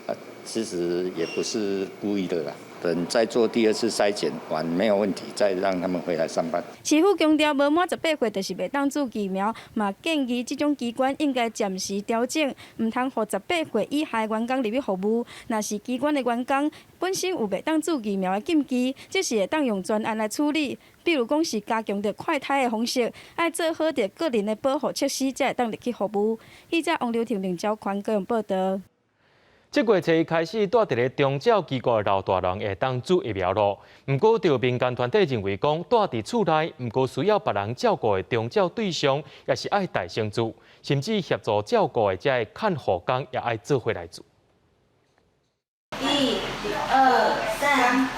啊，其實也不是故意的啦。等再做第二次篩檢完沒有問題，再讓他們回來上班。市府強調，無滿18歲就是袂當注疫苗，嘛建議這種機關應該暫時調整，毋通予18歲以下員工入去服務。若是機關的員工本身有袂當注疫苗的禁忌，這是會當用專案來處理。比如講是加強著快篩的方式，愛做好著個人的保護設施，才會當入去服務。記者王劉婷、林昭寬高雄報導。這月初開始，蹛佇咧長照機構的老大人會當注疫苗囉。毋過，著民間團體認為講，蹛佇厝內，毋過需要別人照顧的長照對象，也是愛代先注，甚至協助照顧的這个看護工也愛做伙來注。一、二、三。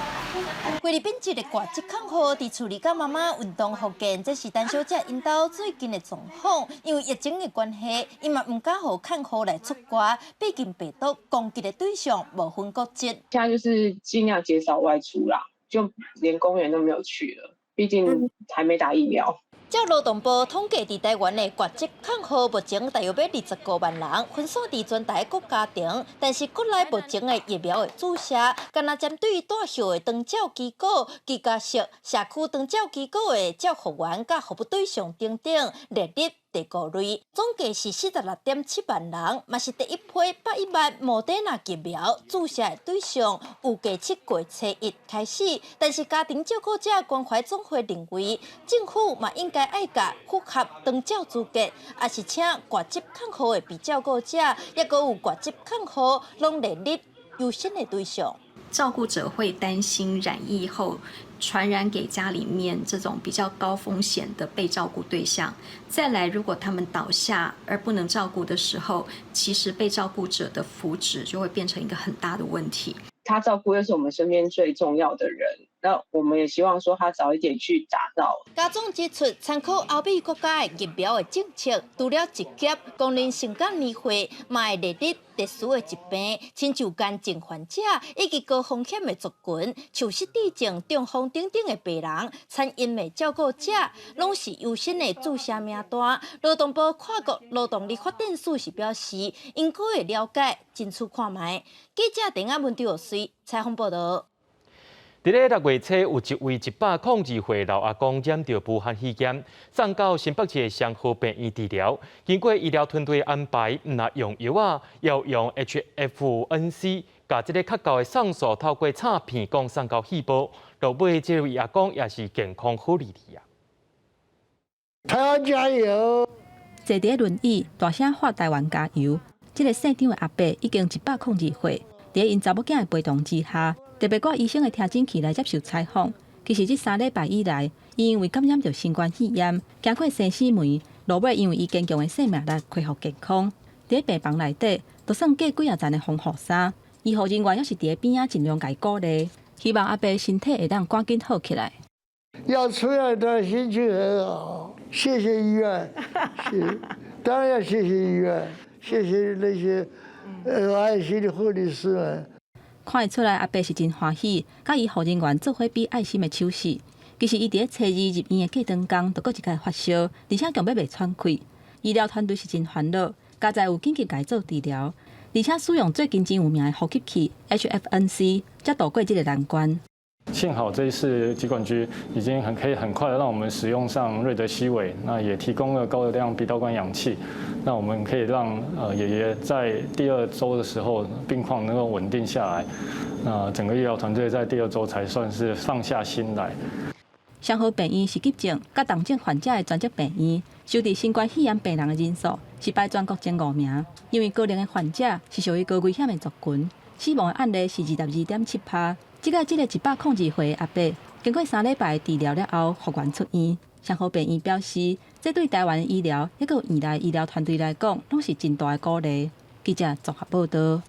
菲律賓籍的掛職看護佇厝裡佮媽媽運動復健，這是陳小姐𪜶兜最近的狀況。因為疫情的關係，伊嘛毋敢予看護來出外，畢竟病毒攻擊的對象無分國籍。現在就是盡量減少外出啦，就連公園都沒有去了，畢竟還沒打疫苗。照勞動部統計，佇台灣的掛職看護目前大約欲25萬人，分散佇全台各家庭。但是國內目前的疫苗的注射，干焦針對蹛歇的長照機構、居家式社區長照機構的照護員佮服務對象等等列入第五類，總計是46.7萬人，嘛是第一批110萬莫德納疫苗注射的對象。預計7月初一開始，但是家庭照顧者關懷總會認為，政府嘛應該愛共符合長照資格，抑是請掛職看護的被照顧者，抑閣有掛職看護，攏列入優先的對象。照顧者會擔心染疫後傳染給家裡面這種比較高風險的被照顧對象。再來，如果他們倒下而不能照顧的時候，其實被照顧者的福祉就會變成一個很大的問題。他照顧又是我們身邊最重要的人，那我們也希望說他早一點去打到。家長指出，參考歐美國家的疫苗的政策，除了一級公認性甲年歲，嘛會列入特殊的疾病，親像癌症患者以及高風險的族群，像失智症、中風等等的病人，餐飲的照顧者，攏是優先的注射名單。勞動部跨國勞動力發展署是表示，𪜶閣會了解，爭取看覓。記者鄧亞文、張水採訪報導。佇咧6月初，有一位102歲老阿公染著武漢肺炎，送到新北市的雙和病院治療。經過醫療團隊安排，毋但用藥仔，要用 HFNC，共這个較高的送素透過插鼻管送到肺部。落尾這位阿公也是健康好利利啊！台灣加油！坐佇輪椅，大聲喊台灣加油！這个姓張的阿伯已經102歲，佇𪜶查某囝的陪同之下，特別掛醫生的聽診器來接受採訪。其實這3禮拜以來，伊因為感染著新冠肺炎，經過生死門，落尾因為伊堅強的生命力恢復健康。佇病房內底，就算隔幾仔層的防護衫，醫護人員猶是佇邊仔盡量共伊鼓勵，希望阿伯身體會當趕緊好起來。要出院的心情很好，謝謝醫院，是當然要謝謝醫院，謝謝那些有愛心的護理師們。看會出來，阿伯是真歡喜，佮醫護人員做伙比愛心的手勢。其實伊佇咧初二入院的過當工，就閣一擺發燒，而且強欲袂喘氣。醫療團隊是真煩惱，佳哉有緊急共伊做治療，而且使用最近真有名的呼吸器 HFNC，才渡過這个難關。幸好這一次疾管局已經很可以很快的讓我們使用上瑞德西韋，那也提供了高流量鼻導管氧氣，那我們可以讓爺爺在第二週的時候病況能夠穩定下來，那整個醫療團隊在第二週才算是放下心來。雙和病院是急症佮重症患者的專責病院，收治新冠肺炎病人的人數是排全國前五名。因為高齡的患者是屬於高危險的族群，死亡的案例是22.7%。這個這个102歲的阿伯，經過3禮拜的治療了後復原出院。雙和病院表示，這對台灣的醫療，抑閣院內醫療團隊來講，攏是真大的鼓勵。記者綜合報道。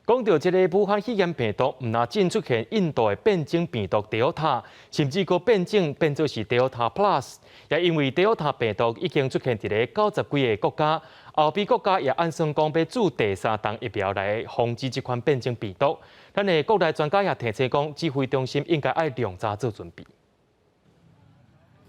講到這个武漢肺炎病毒，毋但進出現印度的變種病毒 Delta，甚至閣變種變做是 Delta Plus，也因為 Delta 病毒已經出現佇咧90幾个國家，歐美國家也按算講欲注第三針疫苗來防止這款變種病毒。咱的國內專家也提醒講，指揮中心應該愛量早做準備。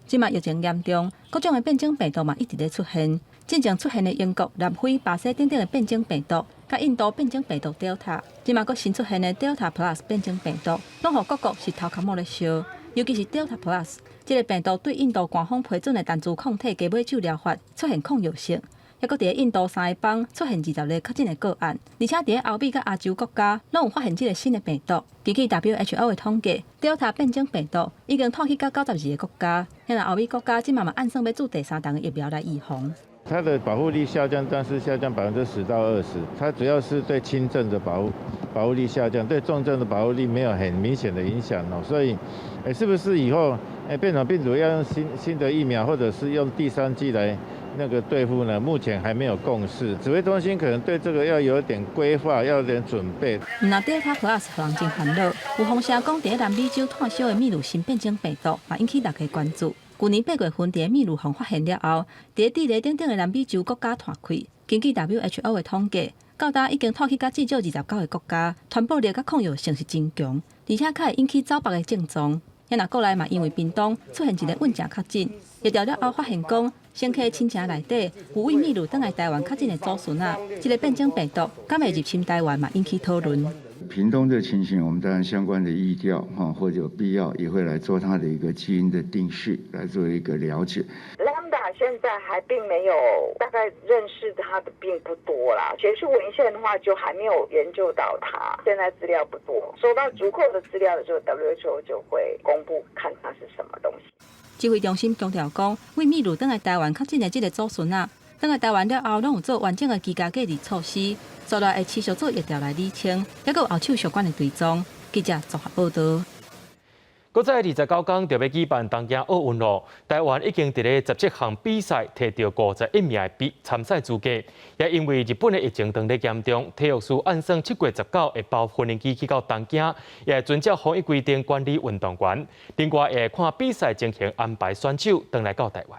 這馬疫情嚴重，各種的變種病毒嘛一直咧出現。進前出現的英國、南非、巴西等等的變種病毒，佮印度變種病毒 Delta，這馬閣新出現的 Delta Plus 變種病毒，攏予各國是頭殼摸咧燒。尤其是 Delta Plus 這个病毒對印度官方批准的單株抗體雞尾酒療法出現抗藥性，抑閣佇咧印度三个邦出現20例確診的個案，而且佇咧歐美佮亞洲國家攏有發現這个新的病毒。根據 WHO 的統計，Delta 變種病毒已經拖去到92個國家，現在歐美國家這馬嘛按算欲注第三針的疫苗來預防。它的保護力下降，但是下降10%到20%。它主要是對輕症的保護力下降，對重症的保護力沒有很明顯的影響哦。所以，是不是以後變種病毒要用新的疫苗，或者是用第三劑來那個對付呢？目前還沒有共識。指揮中心可能對這個要有點規劃，要有點準備。毋但 Delta Plus 予人真煩惱，有風聲講，佇南美洲炭燒的秘魯新變種病毒，嘛引起大家關注。舊年8月份，佇秘魯予發現了後，佇智利等等的南美洲國家湠開。根據 WHO 的統計，到今已經湠去到至少29個國家，傳播力佮抗藥性是真強，而且較會引起走腹的症狀。若國內嘛，因為屏東出現一個穩定確診，疫調了後發現講，乘客親情內底有對秘魯轉來台灣確診的祖孫仔，這个變種病毒敢會入侵台灣嘛，引起討論。屏東的情形，我們當然相關的疫調哈，或者有必要也會來做它的一個基因的定序，來做一個了解。 Lambda 現在還並沒有大概認識它的並不多啦，學術文獻的話就還沒有研究到它，現在資料不多，收到足夠的資料的時候，WHO 就會公布看它是什麼東西。指揮中心強調講，對秘魯轉來台灣確診的這个祖孫仔，轉來台灣了後，攏有做完整的居家隔離措施，接落來會持續做疫調來理清，抑閣有後手相關的追蹤。記者綜合報道。閣再29工就欲舉辦東京奧運囉，台灣已經佇咧17項比賽摕著51名的比參賽資格，也因為日本的疫情當咧嚴重，體育署按算7月19會包無人機去到東京，也會遵照防疫規定管理運動員，另外會看比賽情形安排選手轉來到台灣。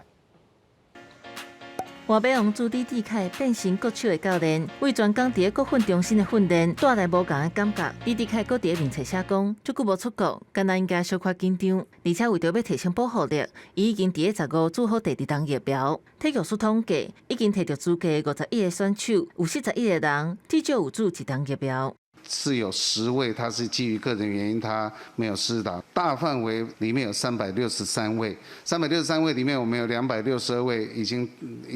活馬王朱棣志凱變身國手的教練，為全工佇咧國訓中心的訓練帶來無仝的感覺。李志凱閣佇咧面冊寫講，足久無出國，敢若應該小可緊張，而且為著欲提升保護力，伊已經佇咧15注好第二針疫苗。體育署統計，已經摕著資格51個選手，有41個人至少有注一針疫苗。是有10位，他是基於個人原因，他沒有施打。大範圍裡面有363位，363位裡面，我們有262位已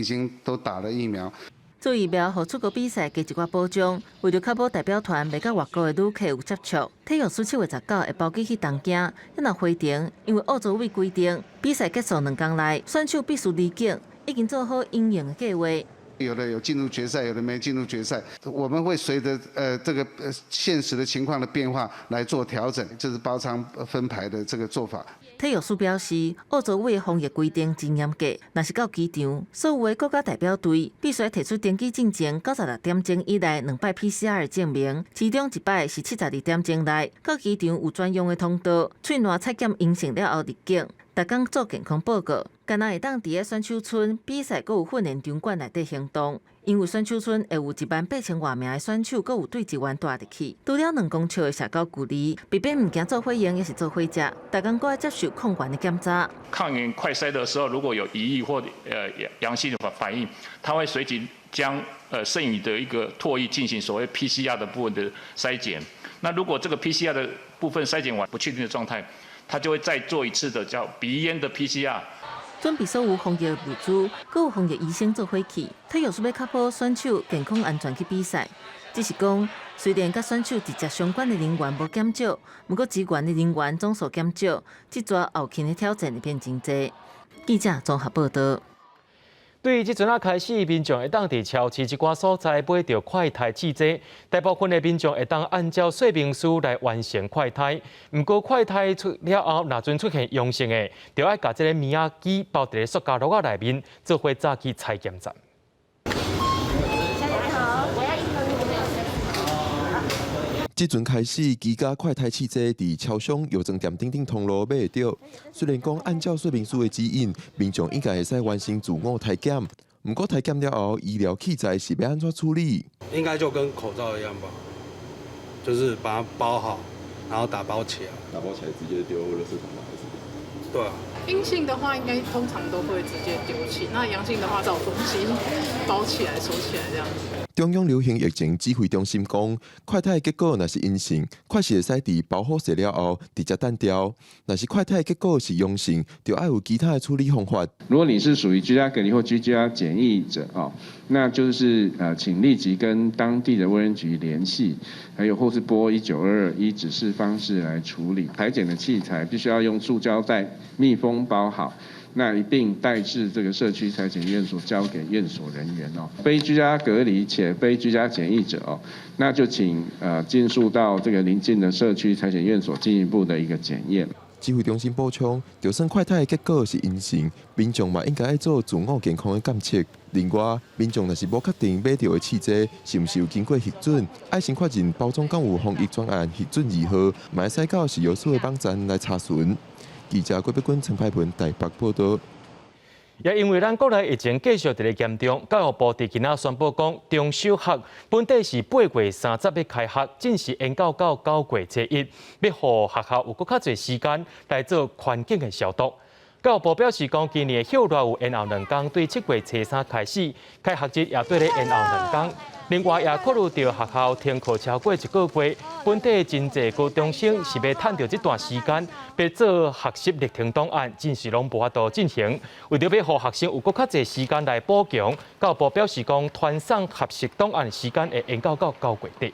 經都打了疫苗。注疫苗予出國比賽加一寡保障，為著確保代表團袂佮外國的旅客有接觸，體育署7月19會包機去東京。若回程，因為奧組委規定，比賽結束2工內，選手必須離境，已經做好因應的計劃。有的有進入決賽，有的沒進入決賽。我們會隨着這個現實的情況的變化來做調整，這是包艙分排的這個做法。體育署表示，奧組委防疫規定真嚴格，若是到機場，所有的國家代表隊必須提出登機進前96點鐘以內兩擺 PCR 證明，其中一擺是72點鐘內。到機場有專用的通道，喙瀾採檢陰性了後入境，逐工做健康報告。敢若會當佇咧選手村比賽，閣有訓練場館內底行動。因為選手村會有1萬8千外名的選手，閣有對職員帶入去。除了2公尺的社交距離，避免毋驚做伙用，抑是做伙食，逐工閣愛接受抗原的檢查。抗原快篩的時候，如果有疑義或陽性的反應，他會隨即將剩餘的一個唾液進行所謂 PCR 的部分的篩檢。那如果這個 PCR 的部分篩檢完不確定的狀態，他就會再做一次的叫鼻咽的 PCR。準備所有防疫物資，閣有防疫醫生做伙去，體育署欲確保選手健康安全去比賽。只是講，雖然佮選手直接相關的人員無減少，毋過支援的人員總數減少，這逝後勤的挑戰會變真濟。記者綜合報道。對這陣仔開始，民眾會當佇超市這寡所在買著快篩試劑，大部分的民眾會當按照說明書來完成快篩。毋過快篩出了後，若陣出現陽性的，就愛共這个物仔機包佇咧塑膠袋仔內面，做伙載去採檢站。小姐你好，我要一盒。這陣開始，居家快篩試劑佇超商、藥妝店等等通路買會著。雖然講按照說明書的指引，民眾應該會使完成自我篩檢。毋過篩檢了後，醫療器材是欲按怎處理？應該就跟口罩一樣吧，就是把它包好，然後打包起來。打包起來直接丟垃圾桶嗎？還是？對啊。陰性的話，應該通常都會直接丟棄；那陽性的話，找東西包起來、收起來這樣子。中央流行疫情指揮中心講，快篩結果若是陰性，確實會使佇包好勢了後直接擲掉；若是快篩結果是陽性，就愛有其他的處理方法。如果你是屬於居家隔離或居家檢疫者哦，那就是請立即跟當地的衛生局聯繫，還有或是撥1922依指示方式來處理。採檢的器材必須要用塑膠袋密封包好。那一併帶至這個社區採檢院所，交給院所人員哦。非居家隔離且非居家檢疫者哦，那就請盡速到這個鄰近的社區採檢院所進一步的一個檢驗。指揮中心補充，就算快篩的結果是陰性，民眾嘛應該愛做自我健康的檢測。另外，民眾若是無確定買著的試劑是毋是有經過核准，愛先確認包裝敢有防疫專案核准字號，嘛會使到食藥署的網站來查詢。記者郭碧君、陳派文台北報道。也因為咱國內疫情繼續佇咧嚴重，教育部佇今仔宣布講，中小學本底是8月30欲開學，正式延到9月初1，欲予學校有閣較濟時間來做環境的消毒。教育部表示講，今年的歇熱有延後兩工，對7月初3開始，開學日也綴咧延後兩工。另外，也考慮著學校停課超過一個月，本底真濟高中生是欲趁著這段時間，欲做學習歷程檔案，暫時攏無法度進行。為著欲予學生有閣較濟時間來補強，教育部表示講，傳送學習檔案時間會延到9月底。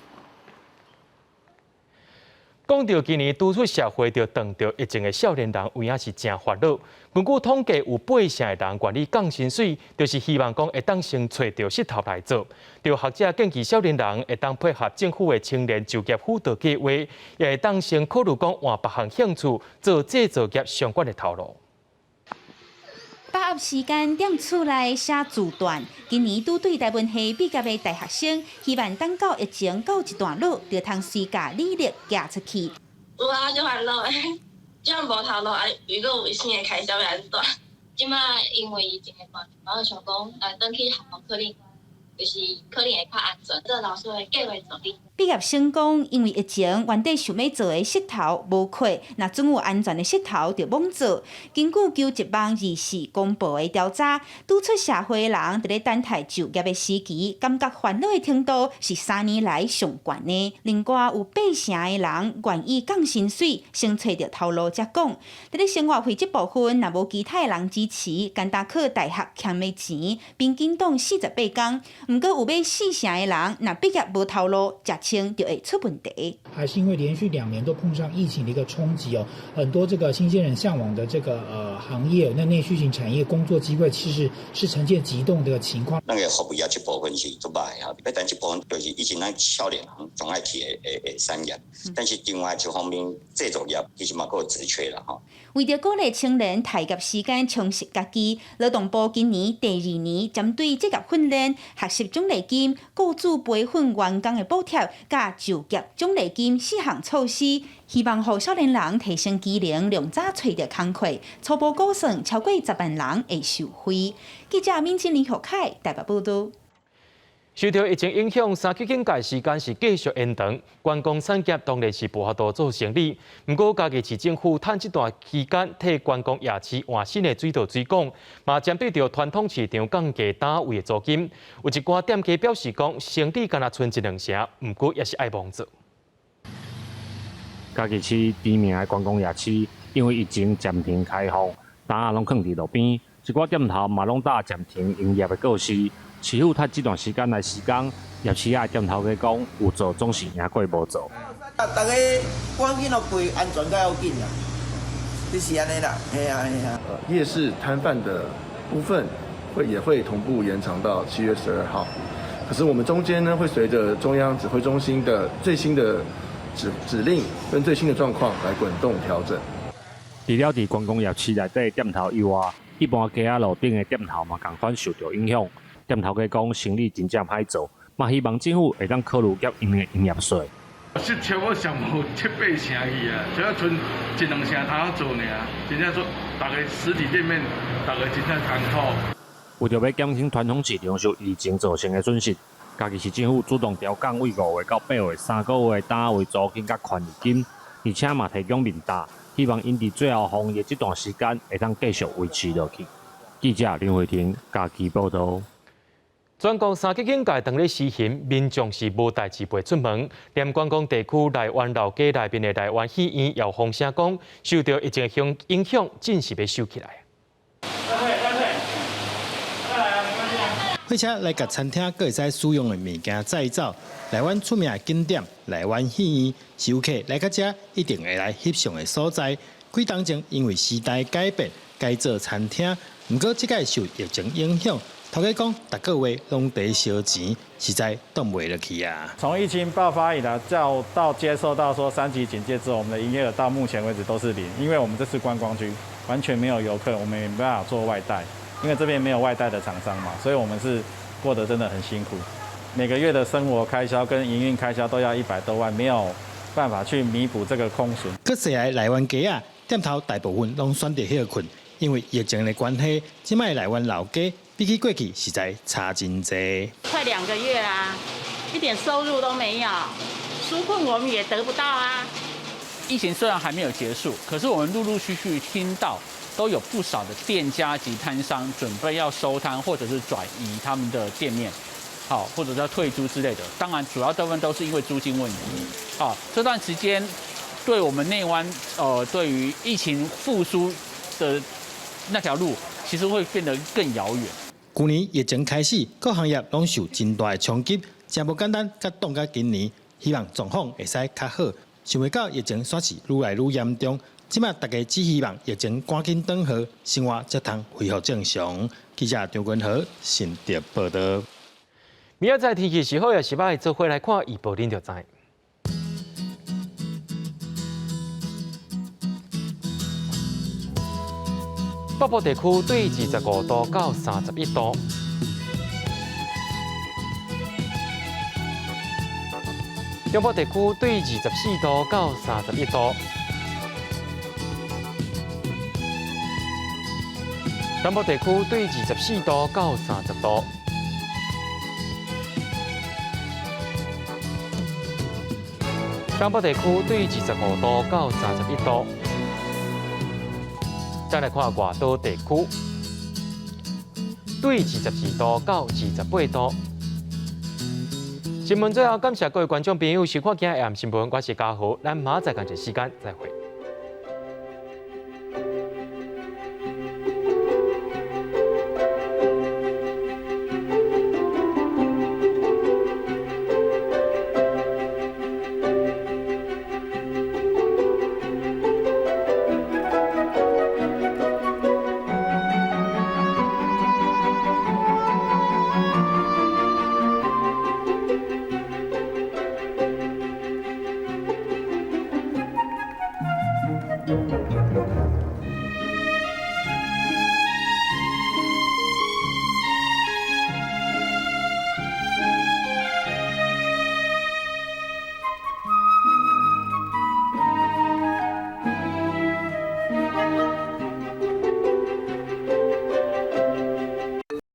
講著今年拄出社會就碰著疫情的少年人，有影是誠煩惱。根據統計，有八成的人願意降薪水，就是希望講會當先揣著穡頭來做。著學者建議少年人會當配合政府的青年就業輔導計劃，也會當先考慮講換別項興趣做製造業相關的頭路。把握時間踮厝內寫自傳。今年拄對台文系畢業的大學生，希望等到疫情告一段落，就通隨共履歷寄出去。有啊，足煩惱的，這樣無頭路啊！如果有新的開銷欲按怎？這擺因為疫情的關係，我就想講，來轉去學校可能就是可能會較安全，做老師的計劃助理。畢業生講，因為疫情，原底想欲做的穡頭無缺，若準有安全的穡頭就罔做。根據求職網24公布的調查，拄出社會的人佇咧等待就業的時期，感覺煩惱的程度是3年來上懸的。另外有八成的人願意降薪水，先揣著頭路才講。佇咧生活費這部分，若無其他的人支持，干焦靠大學欠的錢，平均擋48工。毋過有欲四成的人，若畢業無頭路，食穿就會出問題。還是因為連續2年都碰上疫情的一個衝擊哦，很多這個新鮮人嚮往的這個行業，那內需型產業工作機會其實是呈現急凍的情況。咱个服務業這部分是足歹哈，但這部分就是以前咱少年人總愛去的產業，但是另外一方面製造業其實嘛閣有職缺啦吼。為著鼓勵青年待業時間充實家己，勞動部今年第二年針對職業訓練、學習獎勵金、雇主培訓員工的補貼、佮就業獎勵金四項措施，希望予少年人提升技能，量早揣著工課。初步估算超過10萬人會受惠。記者敏珍林學凱台北報導。受著疫情影響，三級警戒時間是繼續延長，觀光產業當然是無法度做生意。毋過，嘉義市政府趁這段期間，替觀光夜市換新的水道水管，嘛針對著傳統市場降低單位的租金。有一寡店家表示講，生意敢若賰一兩成，毋過也是愛忙做。嘉義市知名的觀光夜市，因為疫情暫停開放，擔仔攏囥佇路邊，一寡店頭嘛攏打暫停營業的告示。市府趁這段時間來施工，夜市仔的店頭家講有做總是贏過無做。啊，逐家趕緊予過安全較要緊啦，就是按呢啦，嘿啊嘿啊。夜市攤販的部分也會同步延長到7月12號，可是我們中間呢會隨着中央指揮中心的最新的指令跟最新的狀況來滾動調整。除了佇觀光夜市內底店頭以外，一般街仔路頂的店頭嘛仝款受著影響。店頭家講生意真正歹做，嘛希望政府會當考慮減𪜶的營業稅。是差不多上無七八成去啊，只要賰一兩成通做爾，真正說逐家實體店面，逐家真正艱苦。為著欲減輕傳統市場受疫情造成的損失，嘉義市政府主動調降對5月到8月3個月單位租金佮權利金，而且嘛提供面罩，希望𪜶佇最後防疫這段時間會當繼續維持落去。記者林慧婷嘉義報導。全國三級警戒當咧施行，民眾是無代誌袂出門。連觀光地區內灣老街內面的內灣戲院也有風聲講，受著疫情影響，正式欲收起來。火車來共餐廳閣會使使用的物件載走。內灣出名的景點內灣戲院，是遊客來到遮一定會來翕相的所在。幾冬前因為時代改變，改做餐廳，毋過這擺受疫情影響。頭家講，逐個月攏佇燒錢，實在擋袂落去啊！從疫情爆發以來，到接受到說三級警戒之後，我們的營業額到目前為止都是零，因為我們這是觀光區，完全沒有遊客，我們也沒辦法做外帶，因為這邊沒有外帶的廠商嘛，所以我們是過得真的很辛苦。每個月的生活開銷跟營運開銷都要100多萬，沒有辦法去彌補這個空損。閣細來內灣街仔，店頭大部分攏選擇歇睏，因為疫情的關係，這擺內灣老街比起過去實在差真濟。快2個月啦，一點收入都沒有，紓困我們也得不到啊。疫情雖然還沒有結束，可是我們陸陸續續聽到都有不少的店家及攤商準備要收攤，或者是轉移他們的店面，好，或者要退租之類的。當然，主要大部分都是因為租金問題。好，這段時間對我們內灣，對於疫情復甦的那條路，其實會變得更遙遠。去年疫情開始，各行業攏受真大的衝擊，真無簡單，佮擋到今年，希望狀況會使較好。想袂到疫情煞是愈來愈嚴重，這擺大家只希望疫情趕緊轉好，生活才通恢復正常。記者張君豪新竹報導。明仔載天氣是好抑是䆀，做伙來看預報，恁就知。北部地區對25度到31度，中部地區對24度到31度，南部地區對24度到30度，東部地區對25度到31度。再來看外島地區，對22度到28度。新聞最後感謝各位觀眾朋友收看今日的新聞，我是嘉豪，咱明仔載仝一時間再會。